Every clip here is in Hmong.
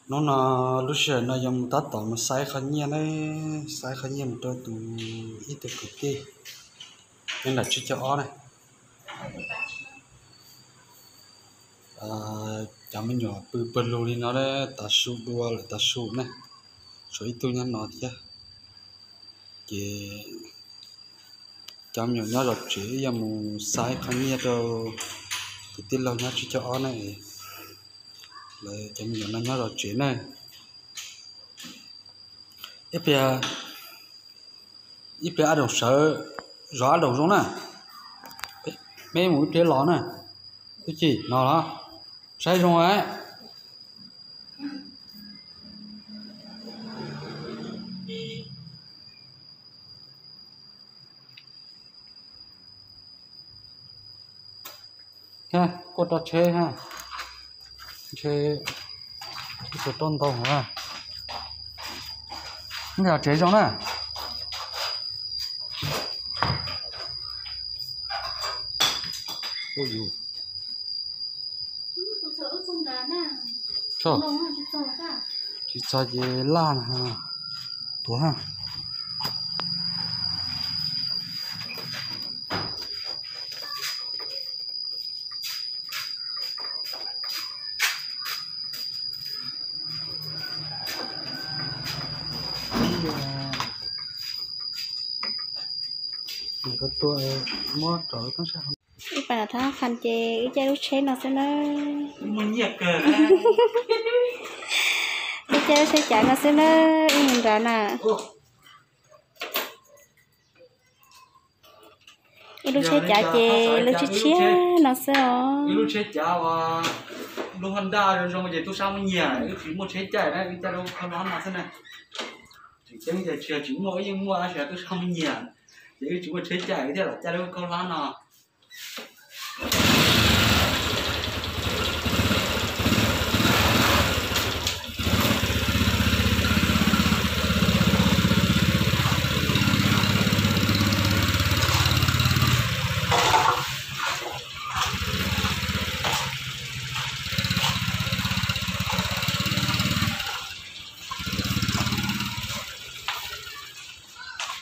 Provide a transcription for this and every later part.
Hnub no lub sij hawm no yuav mus tab tom mus xaib qhov nyiaj na, xaib qhov nyiaj mus rau tus ib tug kwv tij nyob nram tsib caug ob na. Cov me nyuam pw pawg lug li no, tav su dua lawm tav su na, tshuav ib tug nyob no thiab. Ces cov me nyuam nyob zov tsev, wb yuav mus xaib qhov nyiaj rau tus tij laug nyob tsib caug ob na. Lawv cov me nyuam no nyob zov tsev na. Ib pliag, ib pliag Ab Doom sawv zov Ab Doom zoo na. Peb mus ib pliag los na. Twb ci no los saib zoo a. Kuj rau tsheb ha, ntshe tsis rau ntau ha. Nws tsev zoo na. Tsis txog ces laj na, tuav ha. Ib pas thab qhas ces wb caij lub tsheb no xwb na. Wb caij lub tsheb cav no xwb na, wb mus nrad na. Ib lub tsheb cav ces lub tshiab tshiab no xwb os. Ib lub tsheb cav uas lub Honda zoo zoo ces tub sab muaj nyiaj, wb tsis muaj tsheb caij na, wb caij lub khaub hlab no xwb na. Tseem ceeb ces tsis yog tsis muaj, wb yeej muaj tab sis tub sab muaj nyiaj, ces wb tsis muaj tsheb caij wb thiaj los caij lub khaub hlab no.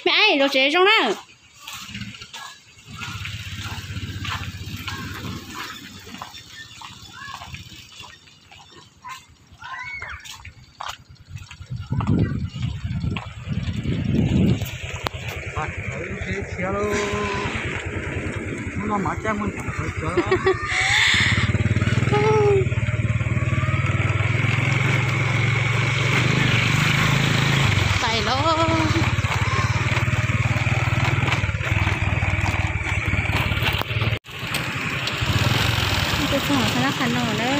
Me aib, zov tsev zoo na. Lub tsheb tshiab lauj, hnub no mas caij muaj nyiaj kawg cov. Pais lauj. Tuaj txog thaj lab qhas no na.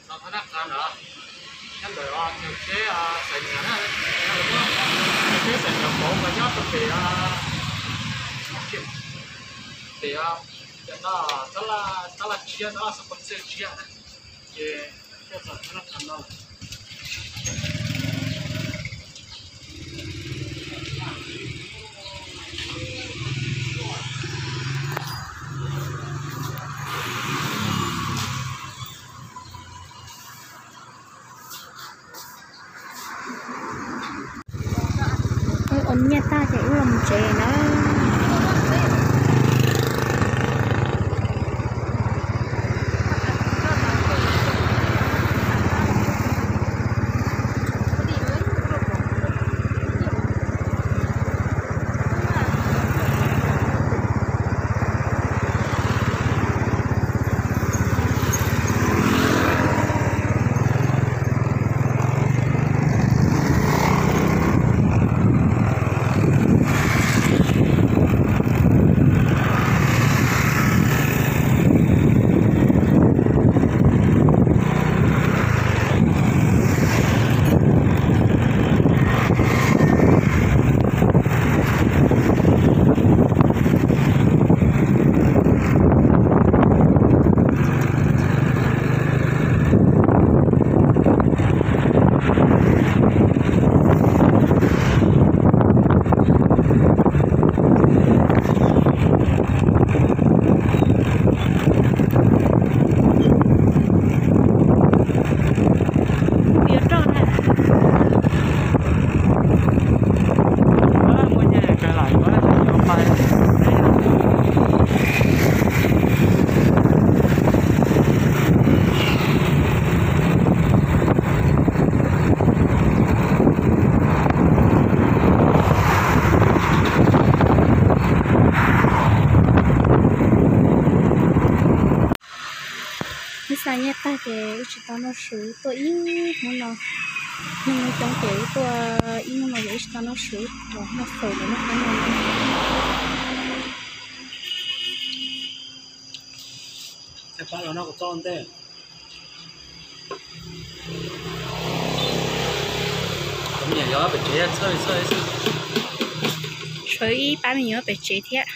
Txog thaj lab qhas no, nyob ntawm chaw tsheb Xais Nias na, chaw tsheb Xais Nias pauv mas nyob rau pem, pem, tab laj tshiab, tab laj xov phoos tshiab na, ces tuaj txog thaj lab qhas no. Wb ua nyiaj tag ces wb los mus tsev na. Nyiaj tag ces wb tsis tau noj su tuaj ib hnub no, neeg coob ces wb tuaj ib hnub no ces wb tsis tau noj su, los noj fawm los noj qab no. Tshuav ib pab me nyuam pem tsev thiab.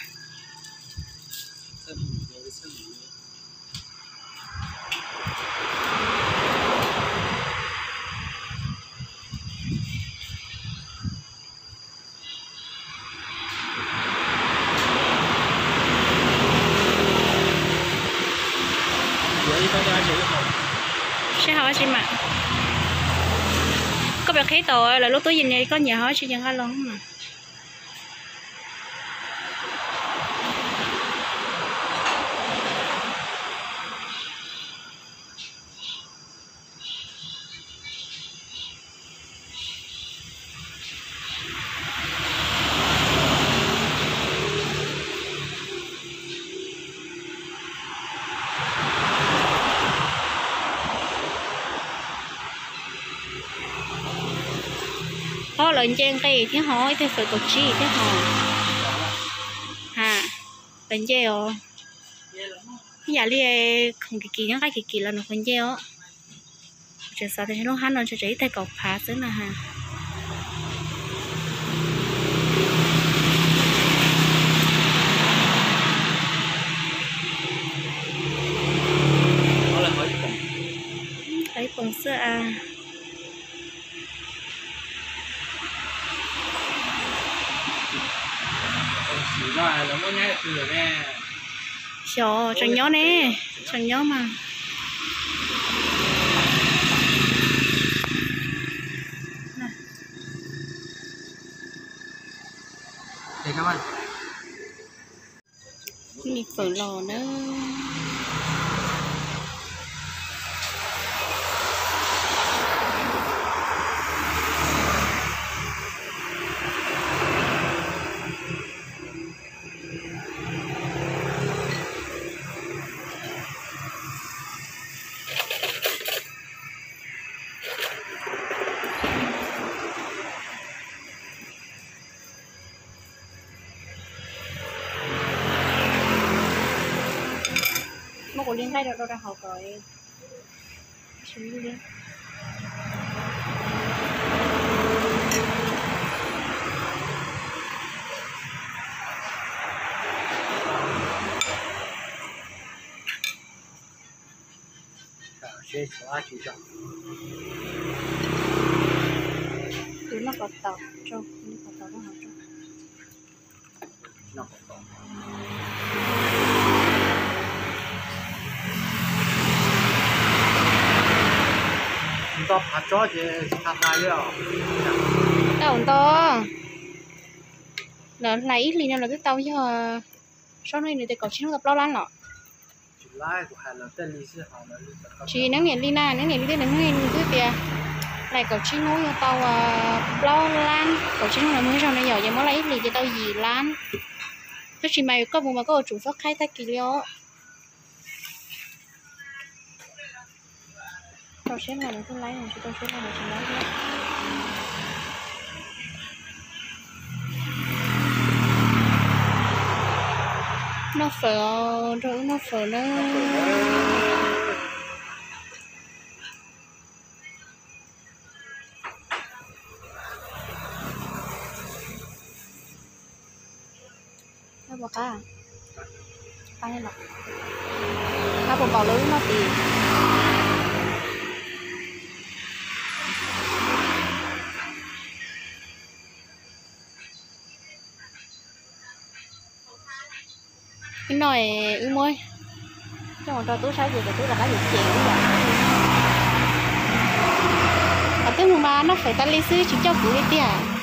Saib hauv dab tsi mas. Koj pem qhib tau lawv lub tub yees, koj nyiam hauv dab tsi ces nqa los mas. Ob, lawv nce nqe thiab hov, ib teg fawm kaum tsib thiab hov. Ha, lawv nce os. Ib yam li khoom kim kim nyob nqaij kim kim los nws qhuav nce os. Tseem xav tias lub hab no tseem ib teg kaum phav xwb na ha. Ib poom xwb a. Xyov, tseem nyob ne, tseem nyob mas. Li fawm los na. Muab kuv li nqaij rau rau hauv kom. Tus noj kos taum rau, noj kos taum rau hauv rau. Nto phav tsob ces tsis tau hais li os. Tau nto. Lawv hlais ib hlis no lawv twb tau yog, saib no nws tias kaum tsib hnub tau plaub lab los. Tsis, neb niam li na, neb niam li tej nws twb tias hlais kaum tsib hnub yog tau plaub lab, kaum tsib hnub no muag zog no yom, ces muab hlais ib hlis ces tau yim lab. Tab sis mas koj mus mas koj ua tsum txhob qhaib tag kis li os. Rau siab nqa nws tuaj laib, tsis rau siab nqa nws tsis laib thiab. Noj fawm, nrog wb noj fawm na. Qab puas qab? Qab los? Qab puas npaum li wb noj tid? Wb noj, wb muab coj mus rau tub saib ces tub rov qab yuav cem wb yom. Qhov twg mus mas noj fawm tas li xwb tsis coj kuv li tiag.